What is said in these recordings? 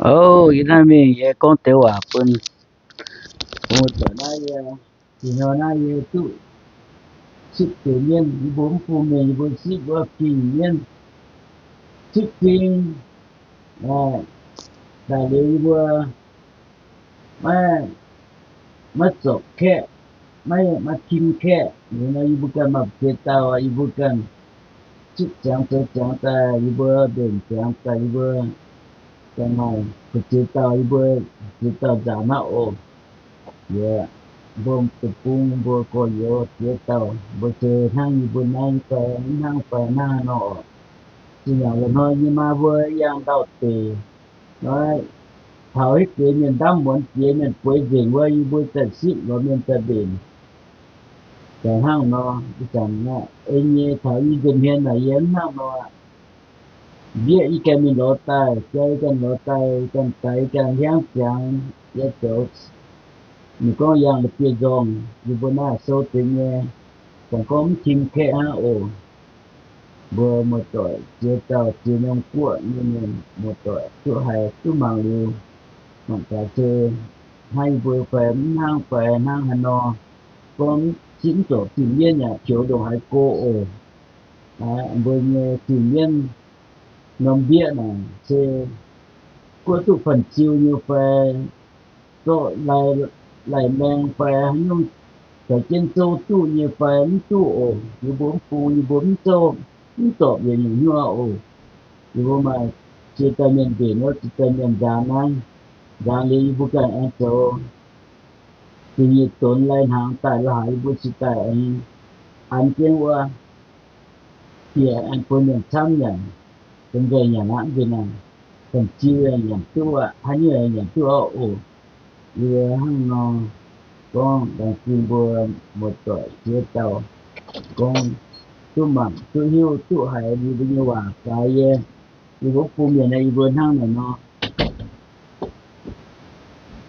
O, yie naaiv mingh yie gorngv deix waac bun mbuo muoz-doic naaiv, yie ih hnoi naaiv yie duqv sipv deix mienv. Yie mbuo mv bung mienh yie mbuo sipv wuov fingx mienv, sipv fingx daaih liuz yie mbuo maiv, maiv zorpc kaeqv, maiv, maiv tim kaeqv. Liuz nor yie mbuo ganh maaih ziex dauh, yie mbuo ganh zipv ziangx zoux ziangx daaih, yie mbuo mbenc ziangx daaih, yie mbuo ganh maaih ziex dauh, yie mbuo ziex dauh nzaaux hnangv oc. Yie mbuo deic-bung mbuo gorx-youz ziex dauh, mbuo se hnangv yie mbuo naaiv fai mv hnangv fai hnangv haaix nor oc. Zinh ndaangc la'hnoi nyei maa mbuo yangh ndau-deic, taux hitv deix mienh ndamv muonz jiex, mienh bueix nzengc wuov, yie mbuo daaih sipv lorz mienh daaih mbenc. Daaih hnangv nor, ih zanc ei nyei taux yie nza'hmien naaic yie mv hnangv nor aqv. Mbieqv yie ganh mingh lorz daaih, jaa yie ganh lorz daaih, ganh daix ganh hiaangv ziangx yie zoux. Ninh gorngv yangh la'bieiv-nzorngh, yie mbuo naaiv sou deix nyei, zanc gorngv mv tim kaeqv hnangv oc. Mbuo muoz-doic ziex dauh ziex norm guoqv nyei mienh, muoz-doic duqv haiz duqv mangc liuz, mangc gaax se hnangv yie mbuo fai mv hnangv fai hnangv haaix nor. Gorngv sipv mv zorc fingx mienv yaac pioux ndongc haaix go oc. Mbuo nyei fingx mienv norm mbieqv naaic se guoqv duqv fanh ziu nyei fai, zorqv laih maeng fai haaix nyungc, caux jienv zouv duqv nyei fai mv duqv oc. Yie mbuo mv bung, yie mbuo mv zouv, mv zorpc yietc nyungc hnyouv oc. Yie mbuo maaih ziex dauh mienh mbenc wuov, ziex dauh mienh nzaanx naaiv, nzaanx liuz yie mbuo ganh aengx zoux dingc nyei donx lai hnaangx daaih lorqc haic, yie mbuo cingx daaih aengx an jienv wuov, bieqc aengx bun mienh camv nyanc, bun nqaih nyanc aqv nzunc naaic, fanh ziu nyanc duqv aqv, haaix nyungc nyanc duqv aqv oc. Yie hnangv nor gorngv laengz zingh mbuo muoz-doic ziex dauh gorngv duqv mangc duqv hiuv duqv haiz yie mbuo nyei waac faix yie. Yie mbuo bun mienh naaiv yie mbuo hnangv naaic nor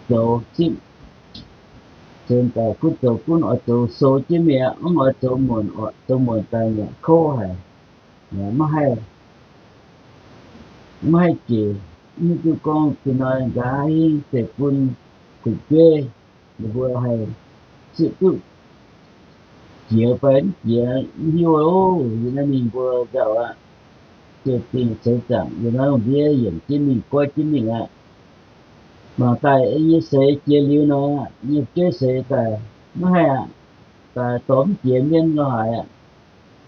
zoux zipv, cingx daaih gunv zoux gunv oix zoux sou jienv mingh aqv, mv oix zoux muonc, zoux muonc daaih yaac kouv haic, maiv haih, maiv haih jiex. Mv hiuv duqv gorngv ih hnoi nqa'haav hingv deix bun fu'jueiv ninh mbuo haih zipv duqv jiex fai mv jiex mv hiuv oc. Yie naaiv mingh mbuo nzauh aqv, ziouc dingh seix zaangc yie naaiv lungh ndiev yienc jienv mingh goiv jienv mingh aqv. Mangc daaih nyei seix jiex liuz nor, nyei fu'jueiv seix daaih maiv haih aqv, daaih dorh mv jiex mienv lorqc haic aqv.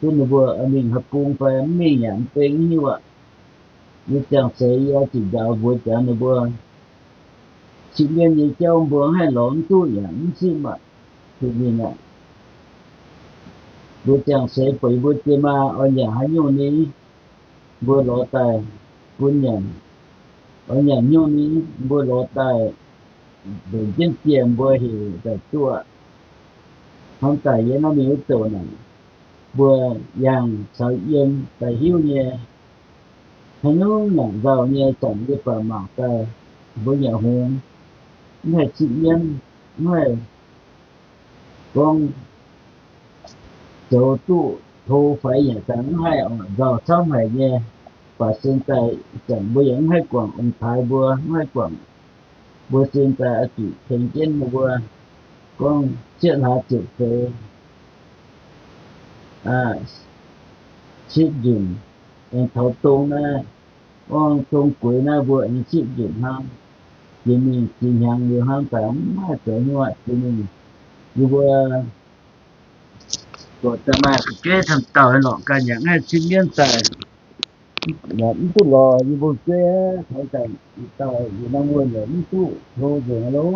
Bun ninh mbuo mingh haaix bung fai mv mingh yaac mv beng mv hiuv aqv. Yie ziangh seix yie oix zuqc njaaux mbuox ziangx ninh mbuo, sipv mienv nyei jauv mbuo mv haih lorz mv duqv yaac mv sipv aqv. Zuqc mingh aqv. Mbuo ziangh seix buatc yie mbuo diex maa oix nyanc haaix nyungc ni, mbuo lorz daaih bun nyanc. Oix nyanc nyungc ni, mbuo lorz daaih mbenc jienv dieh mbuo heuc daaih duqv. Hnamv daaih yie naaiv mingh wuov douc naaic, mbuo yangh caux yiem daaih hiuv nyei, haaix nyungc naaic nzauh nyei zanc yie baac mangc daaih mbuo nyanc hungx, mv haih zipv mienv, mv haih gorngv zoux duqv hlo faix yaac zanc mv haih oc, nzauh camv haic nyei. Baac sin daaih zanc mbuo yaac mv haih guangc ong-taaix mbuo, mv haih guangc. Mbuo sin daaih oix zuqc tengx jienv ninh mbuo gorngv sieqv hlaax ziepc feix, sipv nzunc, aengx taux dong naaiv, gorngv dong gueix naaiv mbuo aengx sipv nzunc hnangv. Jiex mingh jiex hnyangx liuz hnangv daaih mv maaih zoux hnyouv aqv. Jiex mingh yie mbuo gorqv daaih maaih fu'jueiv camv dauh lorqc ganh yaac mv haih zipv mienv daaih, yaac mv duqv lorz yie mbuo fu'jueiv aqv. Taux daaih yietc dauh yietc norm wuonh yaac mv duqv hlo nzengc loh.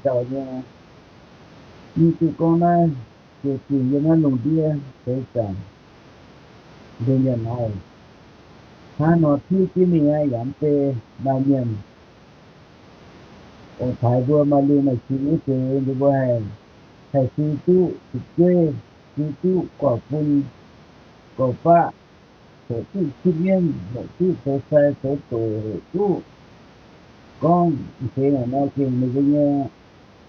Dauh nyei, mv duqv gorngv naaiv, ziouc dingh yiem naaiv lungh ndiev seix zaangc, mbuo mienh haiz hnangv nor tiuv jienv mingh aqv. Yaac mv bei maaih mienh ong-taaix mbuo maaih lingh maaih zingh wuov deix, ninh mbuo haih, haih sui duqv fu'jueiv, sui duqv gorqv-bun, gorqv-faqv, hoqc duqv zipv mienv, hoqc duqv zoux sai zoux doc, hoqc duqv gorngv mv zeiz naaic nor gengh ninh mbuo nyei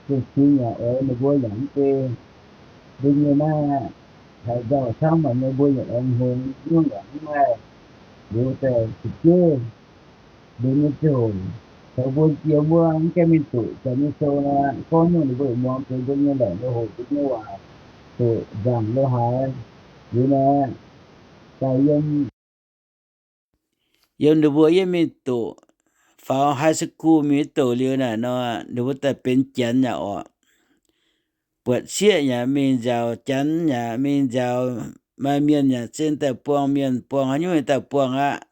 gengh cingx yaac oix ninh mbuo yaac mv bei. Mbuo nyei naaiv haiz nzauh camv haic nyei, mbuo yaac oix hngongx, nyungc yaac mv maaih, liuz daaih fu'jueiv, mbuo nyei ziouc hoc, Taux mbuo yiem wuov mv gaengh mingh doqc Janx nyei sou nor, gorngv nyungc ninh mbuo muangx benx mbuo nyei lorqc, mbuo hoqc mbuo nyei waac, hoqc nzaangc lo haaix liuz nor, daaih yiem, yiem ninh mbuo yiem mingh doqc, faaux high school mingh doqc liuz naaic nor, ninh mbuo daaih benx Janx yaac orqc. Buatc sieqv yaac mingh nziaaux, Janx yaac mingh nziaaux, maaih mienh yaac sen daaih buangh mienh, buangh haaix nyungc daaih buangh aqv.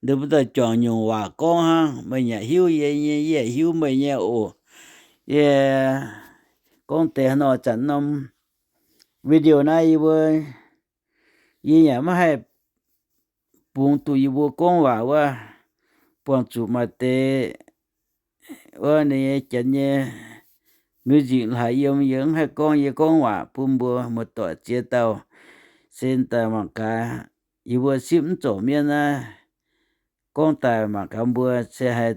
Ninh mbuo daaih juangc nyungc waac gorngv hnangv, meih yaac hiuv yie nyei, yie yaac hiuv meih nyei oc. Yie gorngv deix haaix nor zanc norm video naaiv yie mbuo, yie yaac maiv haih bungx duqv yie mbuo gorngv waac wuov, buangh zuqc maaih deix wuov ninh nyei Janx nyei music hlaax yiem, yie mv haih gorngv, yie gorngv waac bun mbuo muoz-doic ziex dauh sen daaih mangc gaax. Yie mbuo sipv mv zorc mienv naaiv, gorngv daaih mangc gaax mbuo se haih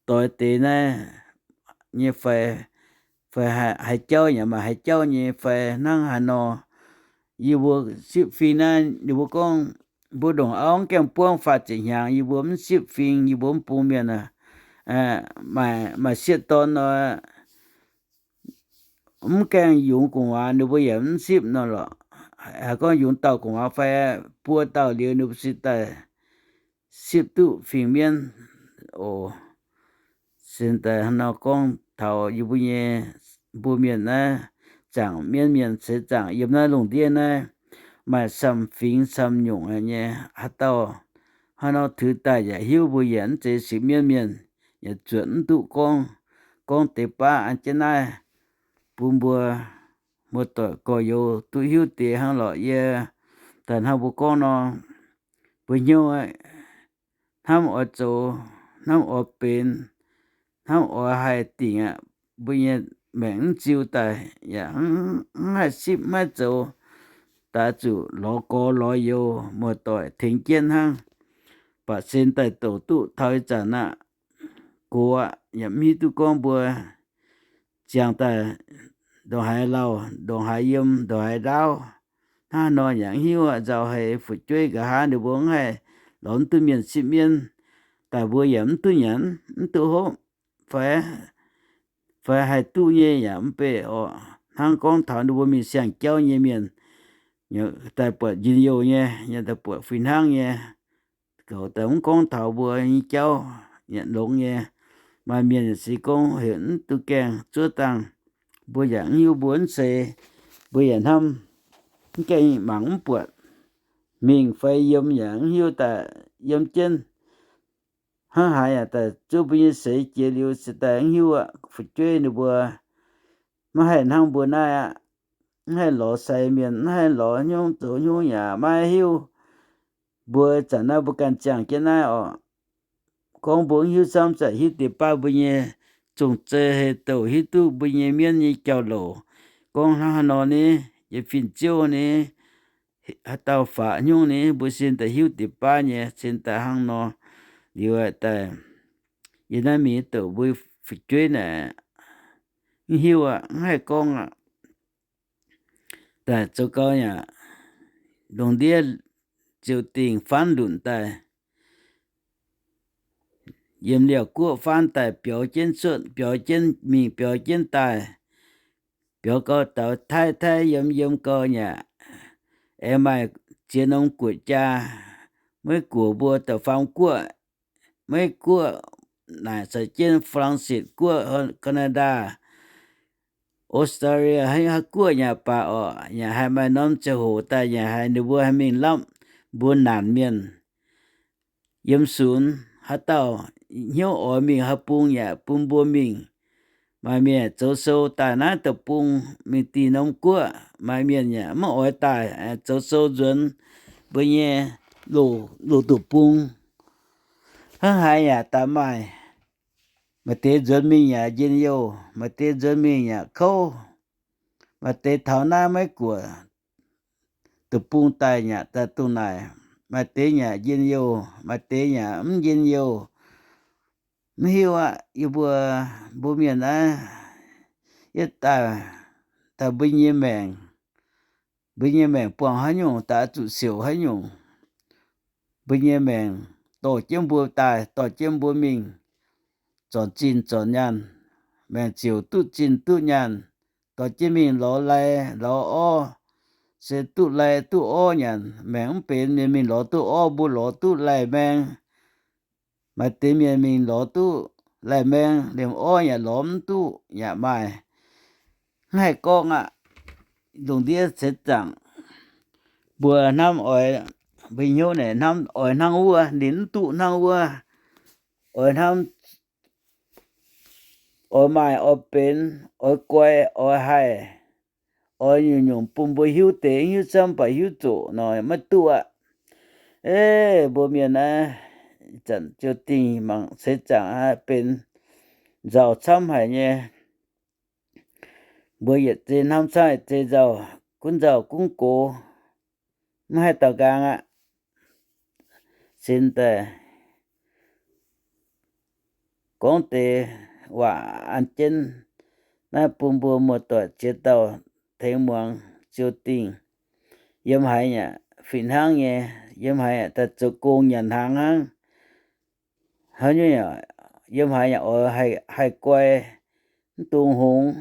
doix deix naaiv nyei fai, fai haih jauv yaac maaih haih jauv nyei fai hnangv haaix nor. Yie mbuo sipv fing naaiv ninh mbuo gorngv mbuo ndongc auv mv gaengh buangv faah ziepc hnyangx, yie mbuo mv sipv fing, yie mbuo mv bun mienh maaih, maaih sieqv dorn nor, mv gaengh yungz gu'nguaaz ninh mbuo yaac mv sipv nor lorqc. Haiz gorngv yungz dauh gu'nguaaz fai buo dauh liuz ninh mbuo se daaih sipv duqv fingx mienv oc. Sin daaih hnangv nor gorngv taux yie mbuo nyei, mbuo mienh naaiv, zaangc mienv mienh ceix zaangc yiem naaiv lungh ndiev naaiv maaih samh fingx samh nyungc nyei. Haaix dauh hnangv nor tuix daaih yaac hiuv, mbuo yaac mv zeiz sipv mienv mienh, yaac zuotc mv duqv gorngv. Gorngv deix baav an jienv naaiv bun mbuo muoz-doic gorx-youz duqv hiuv deix hnangv lorqc. Yie daaih hnangv mbuo gorngv nor, mbuo hnyouv hnamv oix zoux, hnamv oix benx, hnamv oix haih dingc aqv. Mbuo nyei maengc mv ziux daaih yaac mv haih sipv maiv zoux, daaih zuqc lorz gorx lorz youz muoz-doic tengx jienv hnangv. Baac sin daaih douc duqv taux ih zanc aqv. Gox aqv, yaac mv hiuv duqv gorngv mbuo ziangh daaih ndongc haaix lauh, ndongc haaix yiem, ndongc haaix ndaauv. Hnangv nor yaac mv hiuv aqv. Nzauh haic, fu'jueiv nqa'haav ninh mbuo mv haih lorz mv duqv mienh sipv mienv, daaih mbuo yaac mv duqv nyanc, mv duqv hopv, fai, fai haih duqv nyei yaac mv bei orqc. Hnangv gorngv taux ninh mbuo mingh siang-jauv nyei mienh, daaih buatc njien-youh nyei, yaac daaih buatc fih hnangv nyei. Goux daaih mv gorngv taux mbuo nyei jauv, yaac longx nyei. Maaih mienh yaac se gorngv heuc mv duqv gaengh zuov dangh, mbuo yaac mv hiuv, mbuo mv seix, mbuo yaac hnamv mv gaengh mangc mv buatc. Mingh fai yiem yaac mv hiuv daaih yiem jienv. Hnangv haaix yaac daaih zuov mbuo nyei seix jiex liuz se daaih mv hiuv aqv. Fu'jueiv ninh mbuo maiv haih hnangv mbuo naaiv aqv. Mv haih lorz sai mienh, mv haih lorz hnyouv zoux hnyouv yaac maiv hiuv. Mbuo zanc naaiv mbuo ganh ziangh jienv naaiv orqc. Gorngv mbuo mv hiuv camv, zaqc hiuv deix baav mbuo nyei zong-zei hei douc, hiuv duqv mbuo nyei mienv nyei jauv-louc. Gorngv hnangv haaix nor ni, yie fin-ziouv ni, haaix dauh faqv hnyouv ni, mbuo sin daaih hiuv deix baav nyei, sin daaih hnangv nor. Liuz daaih yie naaiv mingh douc mbuo fu'jueiv naaic, mv hiuv aqv, mv haih gorngv aqv. Daaih zoux gau yaac lungh ndiev ziouc dingc faanv lunc daaih, yiem Liaauc Guoqv faanv daaih biaux jienv cuotv, biaux jienv mingh, biaux jienv daaih, biaux gau daux Taiv, Taiv yiem, yiem gau yaac aengx maaih ziex norm guoqv-jaa, Meiv Guoqv mbuo, Da'faam Guoqv, Meiv Guoqv naaic caux jienv Faa^lang^setv Guoqv, Canada, Australia, haaix guoqv yaac baac orqc, yaac haih maaih norm ziangh hoc daaih yaac haiz ninh mbuo haih mingh lapv mbuo naanc mienh yiem sunx. Haaix dauh hnyouv oix mingh haaix bung yaac bun mbuo mingh. Maaih mienh zoux sou daaih naaiv deic-bung mingh dinh norm guoqv, maaih mienh yaac maiv oix daaih, zoux sou nzuonx mbuo nyei loz, loz deic-bung. Hnangv haaix yaac daaih maaih. Maaih deix nzuonx mingh yaac njien-youh, maaih deix nzuonx mingh yaac kouv. Maaih deix taux naaiv Meiv Guoqv deic-bung daaih yaac daaih dongh naaic. Maaih deix yaac njien-youh, maaih deix yaac mv njien-youh. Mv hiuv aqv. Yie mbuo, mbuo mienh naaiv, yie daaih, daaih mbuo nyei maengc, mbuo nyei maengc buangh haaix nyungc daaih zuqc siouc haaix nyungc. Mbuo nyei maengc dorh jienv mbuo daaih, dorh jienv mbuo mingh. zornc zinh zornc nyaanh, maengc ziouc duqv zinh duqv nyaanh, dorh jienv mingh lorz lai lorz orv, se duqv lai duqv orv nyanc. Maengc mv benx mienh mingh lorz duqv orv, mbuo lorz duqv lai maeng. Maaih deix mienh mingh lorz duqv lai maeng, liemh orv yaac lorz mv duqv yaac maaih. Mv haih gorngv aqv. Lungh ndiev seix zaangc, mbuo hnamv oix, mbuo hnyouv naaic hnamv oix hnangv wuov, ninh mv duqv hnangv wuov. Oix hnamv oix maaih oix benx, oix guai oix haih, oix nyungc-nyungc bun mbuo hiuv deix, hiuv camv baac hiuv zoqc nor maiv duqv aqv. Eix, mbuo mienh naaiv, ih zanc ziouc dingh mangc seix zaangc aqv, benx nzauh camv haic nyei. Mbuo yietc zei hnamv camv yietc zei nzauh, gunv nzauh gunv gox, mv haih daux nqaang aqv. Sin daaih gorngv deix waac an jienv naaiv bun mbuo muoz-doic ziex dauh tengx muangx ziouc dingh. Yiem haaix yaac fih hnangv nyei, yiem haaix yaac daaih zoux gong nyanc hnaangx hnangv. Hnangv nyungc yaac yiem haaix yaac oix haih guai, mv dungx hngongx,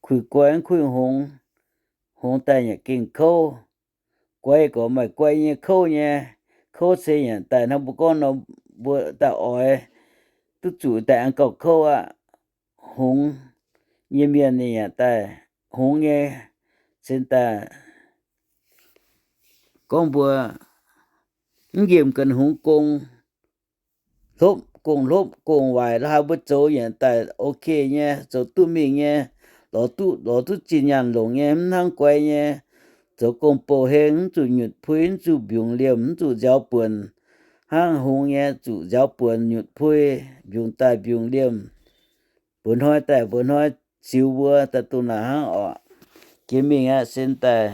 kuiv guai mv kuiv hngongx, hngongx daaih yaac gengh kouv. Guai gorx maaih guai nyei, kouv nyei. Kouv se yaac daaih hnangv mbuo gorngv nor, mbuo daaih oix duqv zuqc daaih aengx gauh kouv aqv. Hngongx nyei mienh ninh yaac daaih hngongx nyei, cingx daaih gorngv mbuo mv nqemh ganh hngongx gong, hlopv gong hlopv gong waaic lorqc, mbuo zoux yaac daaih ok nyei, zoux duqv mingh nyei, lorz duqv, lorz duqv zinh nyaanh longc nyei, mv hnangv guai nyei. Zoux gong bouh heng mv zuqc nyutc puix, mv zuqc mbiungc liemh, mv zuqc nziaaux buonc. Hnangv hngongx nyei zuqc nziaaux buonc, nyutc puix, mbiungc daaih mbiungc liemh, mba'hnoi daaih mba'hnoi ziux mbuo daaih dongh naaic hnangv orqc. Jiex mingh aqv, sin daaih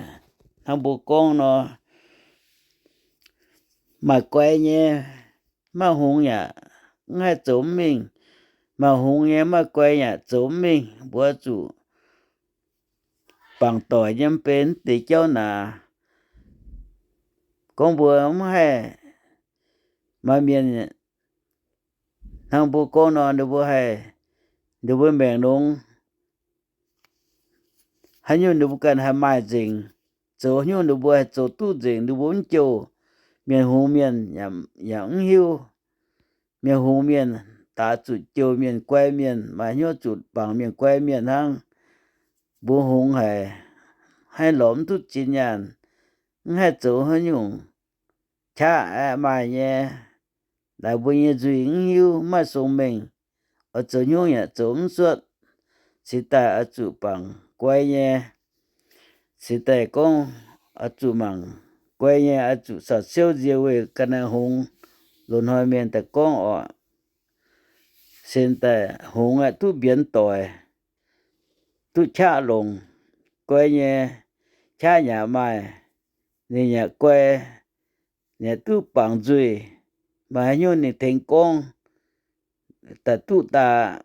hnangv mbuo gorngv nor, maaih guai nyei, maaih hngongx yaac mv haih zoux mv mingh. Maaih hngongx nyei, maaih guai yaac zoux mv mingh. Mbuo zuqc bangc doic nyei mv benx deix jauv naaic. Gorngv mbuo mv haih, maaih mienh hnangv mbuo gorngv nor, ninh mbuo haih, ninh mbuo maengc longx, haaix nyungc ninh mbuo ganh haih maaih nzengc, zoux haaix nyungc ninh mbuo haih zoux duqv nzengc, ninh mbuo mv jouh. Mienh hngongx mienh yaac mv hiuv. Mienh hngongx mienh daaix zuqc jouh mienh guai mienh, maaih hnyouv zuqc bangc mienh guai mienh hnangv. Mbuo hngongx haic, haih lorz mv duqv zinh nyaanh, mv haih zoux haaix nyungc, qaqv aeqv, maaih nyei. Laaix mbuo nyei nzuih mv hiuv, maiv sung mengh, oix zoux hnyouv yaac zoux mv cuotv. Cingx daaih oix zuqc bangc guai nyei. Cingx daaih gorngv oix zuqc mangc guai nyei, oix zuqc caux siouv nzie weih ga'naaiv hngongx. Loz-hnoi mienh daaih gorngv orqc, cingx daaih hngongx aeqv, duqv mbienx doic, duqv qaqv longc. Guai nyei, qaqv yaac maaih, ninh yaac guai, ninh yaac duqv bangc nzuih, maaih haaix nyungc ninh tengx gorngv daaih duqv daaih.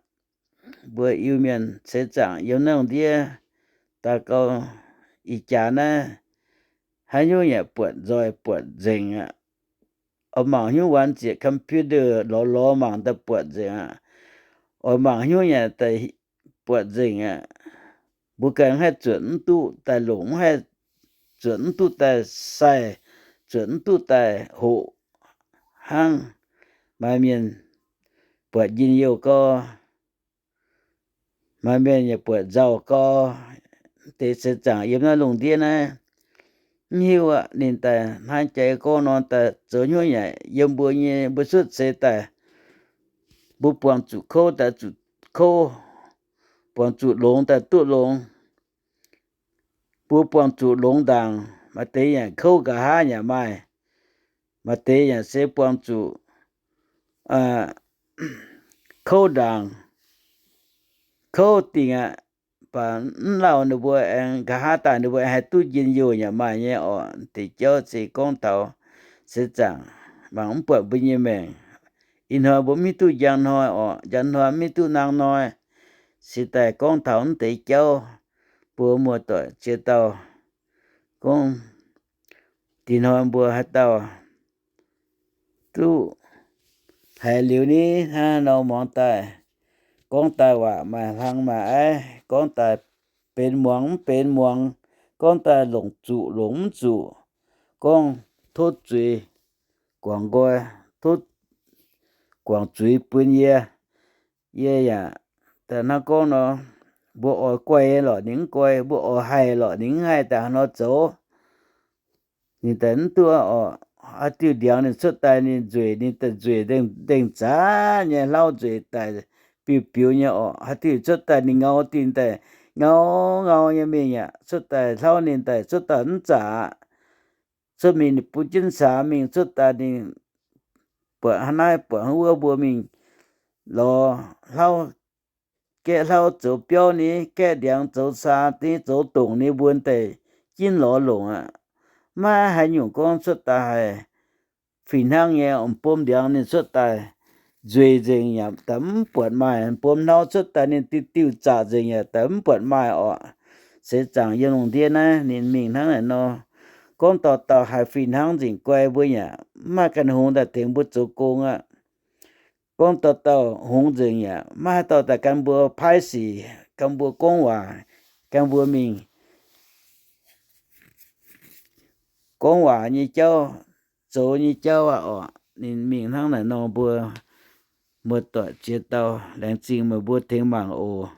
Mbuo Iu-Mienh seix zaangc yiem naaiv lungh ndiev daaih gau, ih jaax naaiv haaix nyungc yaac buatc nzoih buatc nzengc aqv. Oix mangc hnyouv waanc ziec computer lorz lorz mangc daaih buatc nzengc aqv. Oix mangc hnyouv yaac daaih buatc nzengc aqv. Mbuo ganh mv haih zuotc mv duqv daaih longc, mv haih zuotc mv duqv daaih sai, zuotc mv duqv daaih hoqc hnangv. Maaih mienh buatc njien-youh gau, maaih mienh yaac buatc nzauh gau. Deix seix zaangc yiem naaiv lungh ndiev naaiv, mv hiuv aqv. Ninh daaih hnangv jaax gorngv nor, daaih zoux hnyouv yaac yiem mbuo nyei, mbuo cuotv seix daaih, mbuo buangh zuqc kouv daaih zuqc kouv, buangh zuqc longx daaih duqv longx. Mbuo buangh zuqc longx ndaangc, maaih deix yaac kouv nqa'haav yaac maaih, maaih deix yaac se buangh zuqc kouv ndaangc, kouv dingc aqv. Baac mv lauh ninh mbuo aengx nqa'haav daaih ninh mbuo aengx haih duqv njien-youh yaac maaih nyei orqc. Deix jauv se gorngv taux seix zaangc mangc mv buatc mbuo nyei maengc. Ih hnoi mbuo mv hiuv duqv njang hnoi orqc, njang hnoi mv hiuv duqv nang hnoi. Se daaih gorngv taux mv deix jauv, mbuo muoz-doic ziex dauh gorngv, dih hnoi mbuo haaix dauh duqv Haiz liuz ni, hnangv nor muangx daaih, gorngv daaih waac maaih hlang maaih aiv, gorngv daaih benx muangx mv benx muangx, gorngv daaih longc zuqc longc mv zuqc, gorngv tov zuiz guangc nqoi, tov guangc zuiz bun yie. Yie yaac daaih hnangv gorngv nor, mbuo oix guai lorqc ninh mv guai, mbuo oix haih lorqc ninh mv haih, daaih hnangv nor zoux. Ninh daaih mv duqv oc. Haaix diuh ndiangx ninh cuotv daaih ninh nzueic, ninh daaih nzueic nzengc, nzengc zaqc nyei hlauv nzueic daaih biuv biuv nyei oc. Haaix diuh cuotv daaih ninh ngau, diuh daaih ngau ngau nyei mingh yaac cuotv daaih hlauv ninh daaih cuotv daaih mv zaqc aqv. Cuotv mingh ninh bun jienv caax mingh cuotv daaih ninh buatc hnangv naaiv buatc hnangv wuov mbuo mingh lorz hlauv, gaeqv hlauv zoux biauv ni, gaeqv ndiangx zoux caa ni, zoux dongc ni, mbuo daaih ginv lorz longc aqv. Maiv haaix nyungc gorngv cuotv daaih haih fih hnangv nyei. M'bom ndiangx ninh cuotv daaih nzueic nzengc yaac daaih mv buatc maaih. M'bom hnauv cuotv daaih ninh diuh diuh zaqc nzengc yaac daaih mv buatc maaih oc. Seix zaangc yiem lungh ndiev naaiv ninh mingh hnangv naaic nor. Gorngv dauh dauh haih fih hnangv nzengc guai, mbuo yaac mv maaih ganh hungx daaih tengx mbuo zoux gong aqv. Gorngv dauh dauh hungx nzengc yaac maiv haaix dauh daaih gan mbuo paaiv sic, gan mbuo gorngv waac, gan mbuo mingh gorngv waac nyei jauv, zoux nyei jauv aqv oc. Ninh mingh hnangv naaic nor mbuo muoz-doic ziex dauh, laengz zingh meih mbuo tengx mangc oc.